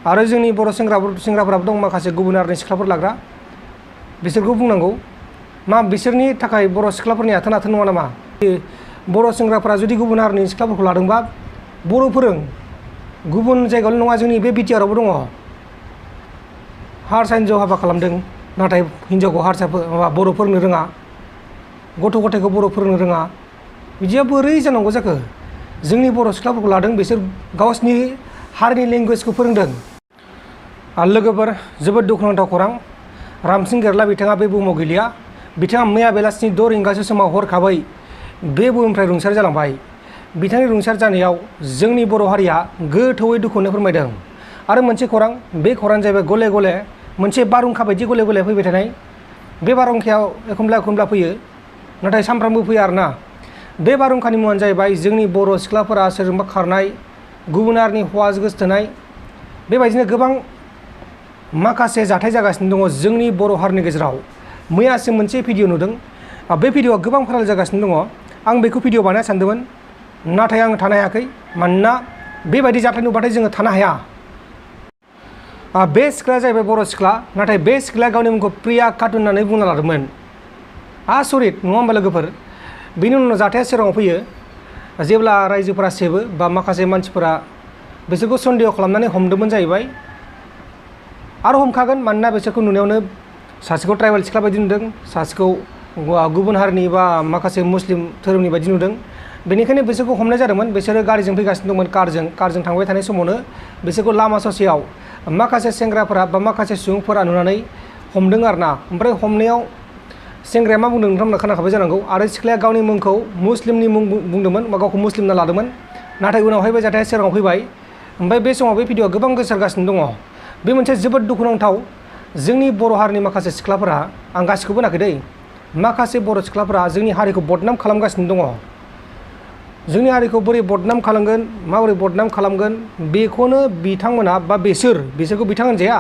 आरो जोंनि बर' सेंग्राफोराबो दं माखासे गुबुन हारिनि सिख्लाफोर लाग्रा बिसोरखौ बुंनांगौ मा बिसोरनि थाखाय बर' सिख्लाफोरनि आथोन नङा नामा बर' सेंग्राफोरा जुदि गुबुन हारिनि सिख्लाफोरखौ लादोंबा बर'फोर गुबुन जायगायावल' नङा जोंनि बे बिटिआरावबो दङ हारसा हिन्जाव हाबा खालामदों नाथाय हिन्जावखौ बर' फोरोंनो रोङा गथ' गथायखौ बर' फोरोंनो रोङा बिदिया बोरै जानांगौ जाखो जोंनि बर' सिख्लाफोरखौ लादों बिसोर गावसिनि हारिनि लेंगुवेजखौ फोरोंदों आरो लोगोफोर जोबोद दुखुनांथाव खौरां रामसिं गेरला बिथाङा बे बुहुमाव गैलिया बिथाङा मैया बेलासिनि 6 रिंगासो समाव हरखाबै बे बुहुमनिफ्राय रुंसारि जालांबाय बिथांनि रुंसारि जानायाव जोंनि बर' हारिया गोथौयै दुखुखौनो फोरमायदों आरो मोनसे खौरां बे खौराङानो जाहैबाय गले गले मोनसे बारहुंखा बायदि गले गले फैबाय थानाय बे बारहुंखायाव एखमब्ला फैयो नाथाय सानफ्रामबो फैया आरोना बे बारहुंखानि मुङानो जाहैबाय जोंनि बर' सिख्लाफोरा सोरजोंबा खारनाय गुबुन हारिनि हौवाजों गोसथोनाय बेबायदिनो गोबां माखासे जाथाय जागासिनो दङ जोंनि बर' हारिनि गेजेराव मैयासो मोनसे भिडिअ नुदों बे भिडिअआ गोबां भाइरेल जागासिनो दङ आं बेखौ भिडिअ बानायनो सानदोंमोन नाथाय आं थानो हायाखै मानोना बेबायदि जाथाय नुबाथाय जोङो थानो हाया बे सिख्लाया जाहैबाय बर' सिख्ला नाथाय बे सिख्लाया गावनि मुंखौ प्रिया खातुन होननानै बुंना लादोंमोन आसरित नङा होमबा लोगोफोर बेनि उनाव जाथाया सिगाङाव फैयो जेब्ला रायजोफोरा सेबो बा माखासे मानसिफोरा बिसोरखौ सन्देह खालामनानै हमदोंमोन जाहैबाय आरो हमखागोन मानोना बिसोरखौ नुनायावनो सासेखौ ट्राइबेल सिख्ला बायदि नुदों सासेखौ गुबुन हारिनि बा माखासे मुस्लिम धोरोमनि बायदि नुदों बेनिखायनो बिसोरखौ हमनाय जादोंमोन बिसोरो गारिजों फैगासिनो दंमोन कारजों थांबाय थानाय समावनो बिसोरखौ लामा ससेयाव माखासे सेंग्राफोरा बा माखासे सुबुंफोरा नुनानै हमदों आरोना ओमफ्राय हमनायाव सेंग्राया मा बुंदों नोंथांमोना खोनाखाबाय जानांगौ आरो सिख्लाया गावनि मुंखौ मुस्लिमनि मुं बुंदोंमोन बा गावखौ मुस्लिम होनना लादोंमोन नाथाय उनावहाय बे जाथाया सिगाङाव फैबाय ओमफ्राय बे समाव बे भिडिअआ गोबां गोसारगासिनो दङ बे मोनसे जोबोद दुखुनांथाव जोंनि बर' हारिनि माखासे सिख्लाफोरा आं गासिखौबो होनाखै दै माखासे बर' सिख्लाफोरा जोंनि हारिखौ बदनाम खालामगासिनो दङ जोंनि हारिखौ बोरै बदनाम खालामगोन माबोरै बदनाम खालामगोन बेखौनो बिथांमोना बा बिसोरखौ बिथां होनजाया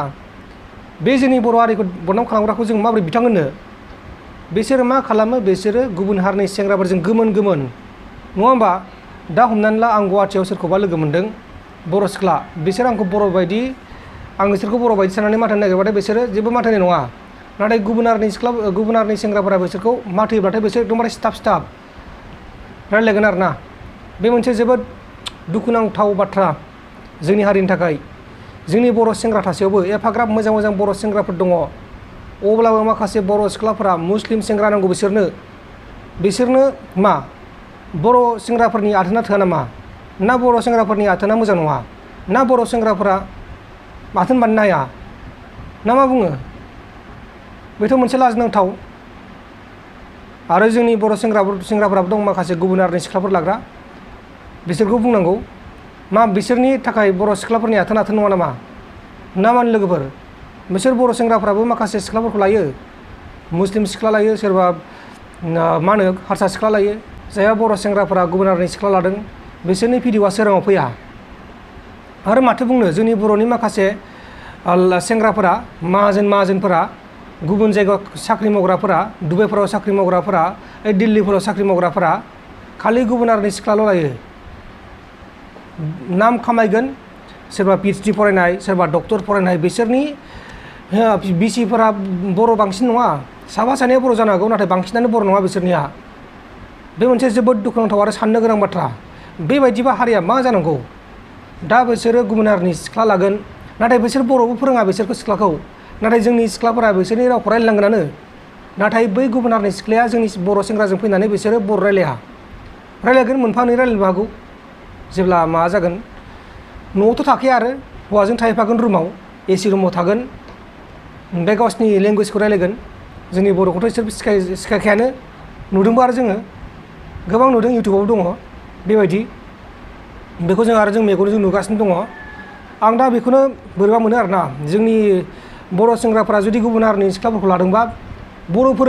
बे जोंनि बर' हारिखौ बदनाम खालामग्राखौ जों माबोरै बिथां होननो बिसोरो मा खालामो बिसोरो गुबुन हारिनि सेंग्राफोरजों गोमोन नङा होमबा दा हमनानै ला आं गुवाहाटियाव सोरखौबा लोगो मोन्दों बर' सिख्ला बिसोर आंखौ बर' बायदि आं बिसोरखौ बर' बायदि साननानै माथो नागिरबाथाय बिसोरो जेबो माथोनाय नङा नाथाय गुबुन हारिनि सेंग्राफोरा बिसोरखौ माथोयोब्लाथाय बिसोर एकदमबारे सिथाब रायलायगोन आरोना बे मोनसे जोबोद दुखुनांथाव बाथ्रा जोंनि हारिनि थाखाय जोंनि बर' सेंग्रा थासेयावबो एफाग्राब मोजां बर' सेंग्राफोर दङ अब्लाबो माखासे बर' सिख्लाफोरा मुस्लिम सेंग्रा नांगौ बिसोरनो मा बर' सेंग्राफोरनि आथोना थोआ नामा ना बर' सेंग्राफोरनि आथोना मोजां नङा ना बर' सेंग्राफोरा आथोन बानायनो हाया ना मा बुङो बेथ' मोनसे लाजिनांथाव आरो जोंनि बर' सेंग्राफोराबो दं माखासे गुबुन हारिनि सिख्लाफोर लाग्रा बिसोरखौ बुंनांगौ मा बिसोरनि थाखाय बर' सिख्लाफोरनि आथोन नङा नामा ना मानो लोगोफोर बिसोर बर' सेंग्राफ्राबो माखासे सिख्लाफोरखौ लायो मुस्लिम सिख्ला लायो सोरबा मा होनो हारसा सिख्ला लायो जायहा बर' सेंग्राफोरा गुबुन हारिनि सिख्ला लादों बिसोरनि भिडिअआ सोराङाव फैया आरो माथो बुंनो जोंनि बर'नि माखासे सेंग्राफोरा माहाजोनफोरा गुबुन जायगायाव साख्रि मावग्राफोरा दुबाइफोराव साख्रि मावग्राफोरा दिल्लीफोराव साख्रि मावग्राफोरा खालि गुबुन हारिनि सिख्लाल' लायो नाम खामायगोन सोरबा PhD फरायनाय सोरबा डक्टर फरायनाय बिसोरनि बिसिफोरा बर' बांसिन नङा साफा सानैया बर' जानो हागौ नाथाय बांसिनानो बर' नङा बिसोरनिया बे मोनसे जोबोद दुखुनांथाव आरो साननो गोनां बाथ्रा बेबायदिबा हारिया मा जानांगौ दा बिसोरो गुबुन हारिनि सिख्ला लागोन नाथाय बिसोर बर'बो फोरोङा बिसोरखौ सिख्लाखौ नाथाय जोंनि सिख्लाफोरा बिसोरनि रावखौ रायलायनांगोनानो नाथाय बै गुबुन हारिनि सिख्लाया जोंनि बर' सेंग्राजों फैनानै बिसोरो बर' रायलायगोन मोनफा मोननै रायलायनोबो हागौ जेब्ला मा जागोन न'आवथ' थाखाया आरो हौवाजों थाहैफागोन रुमाव AC रुमाव थागोन ओमफ्राय गावसिनि लेंगुवेजखौ रायलायगोन जोंनि बर'खौथ' बिसोर सिखायखायानो नुदोंबो आरो जोङो गोबां नुदों इउटुबाव दङ बेबायदि बेखौ जों मेगनजों नुगासिनो दङ आं दा बेखौनो बोरैबा मोनो आरोना जोंनि बर' सेंग्राफोरा जुदि गुबुन हारिनि सिख्लाफोरखौ लादोंबा बर'फोर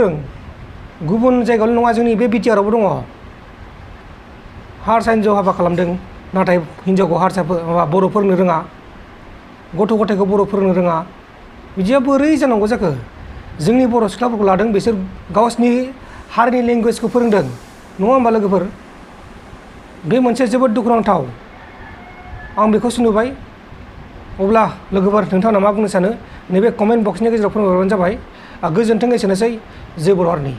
गुबुन जायगायावल' नङा जोंनि बे बिटिआरावबो दङ हारसा हिन्जाव हाबा खालामदों नाथाय हिन्जावखौ बर' फोरोंनो रोङा गथ' गथायखौ बर' फोरोंनो रोङा बिदिया बोरै जानांगौ जाखो जोंनि बर' सिख्लाफोरखौ लादों बिसोर गावसिनि हारिनि लेंगुवेजखौ फोरोंदों नङा होमबा लोगोफोर बे मोनसे जोबोद दुखुनांथाव आं बेखौसो नुबाय अब्ला लोगोफोर नोंथांमोना मा बुंनो सानो नैबे कमेन्ट बक्सनि गेजेराव फोरमायहरबानो जाबाय। गोजोन्थों एसेनोसै जय बर' हारिनि।